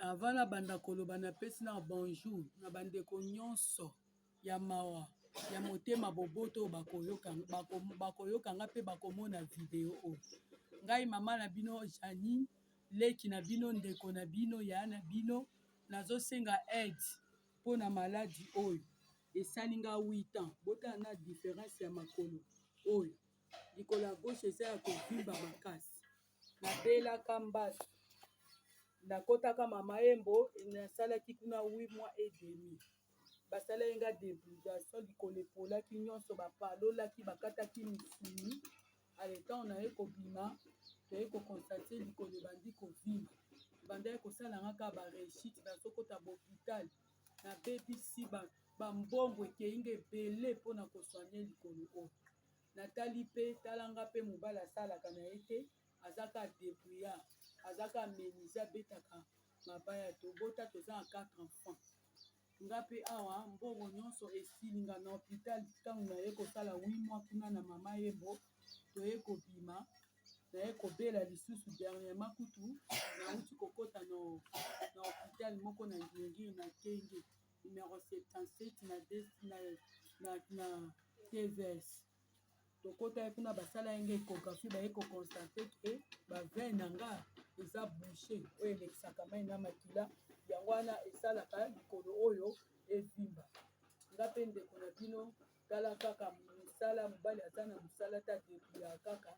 Avant nabanda koloba napesi na bonjour na bandeko nyonso ya mawa ya motema boboto oyo bakoyoka nga mpe bakomona video oyo. Ngai mama na bino Janine, leki na bino, ndeko na bino, yaya na bino, nazosenga aide mpo na maladi oyo esali nga 8 ans. Botala na difference ya makolo oyo, likolo ya gauche eza ya kovimba makasi. Nabelaka mbasu, nakotaka mama Yembo, nasalaki kuna 8 mois et demi. Basalaki nga debrisation, likolo epolaki nyonso, bapalolaki, bakataki misuni. Ale ntango naye kobima, toye koconstate likolo ebandi kovimba, ebandaki kosala nga kaka ba rechute, nazokota ba hôpital, nabebisi bambongo ekei nga ebele mpona kosoigne likolo oyo. Natali mpe tala nga mpe mobali asalaka na ye te, aza kaka debrouillard, aza kaka menuisier, abetaka mabaya. Tobota, toza na 4 enfants. Nga mpe awa mbongo nyonso esili nga na hôpital. Ntango naye kosala 8 mois kuna na mama Yembo, toye kobima, naye kobela lisusu. Dernièrement kutu nauti kokota na hôpital moko na Ngiri na Kenge, numéro 77 na TVS. Tokotaki kuna, basala ye nga échographie, baye koconstate ke baveine na nga eza bouché, oyo elekisaka mai na makila. Yango wana esalaka likolo oyo evimba. Nga mpe ndeko na bino, tala kaka mosala, mobali aza na mosala te, adébrouillaka kaka,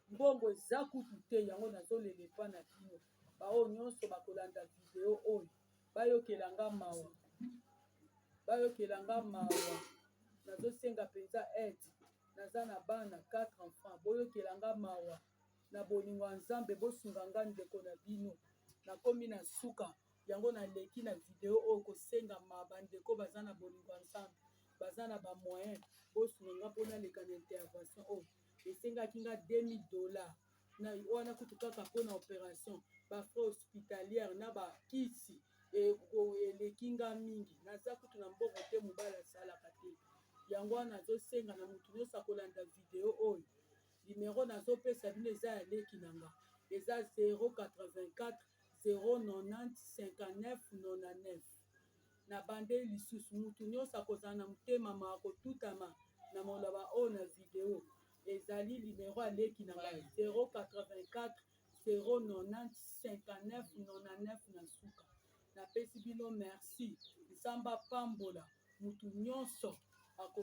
mbongo eza kutu te. Yango nazolela epa na bino, baoyo nyonso bakolanda video oyo, bayokela nga mawa, bayokela nga mawa. Nazosenga mpenza aide, naza na bana 4 enfants. Boyokela nga mawa na bolingo ya Nzambe, bosunga nga ndeko na bino, nakomi na suka. Yango naleki na video oyo kosenga ma bandeko baza na bolingo ya Nzambe, baza na bamoyen, bosunga nga mpo naleka na intervention oyo esengaki nga 2000 $ na wana kutu kaka mpona opération, bafrais hospitalière na bakisi eleki nga mingi. Naza kutu na mbongo te, mobali asalaka te. Yango wana nazosenga na motu nyonso akolanda video oyo, numero nazopesa bino eza ya leki na nga, eza 084 090 59 99. Na bande lisusu, mutu nyonso akozala na motema ma akotutama na maloba oyo na video, ezali numero ya leki na ngai, 084 090 59 99 na suka. Napesi bino merci, Nzambe apambola mutu nyonso.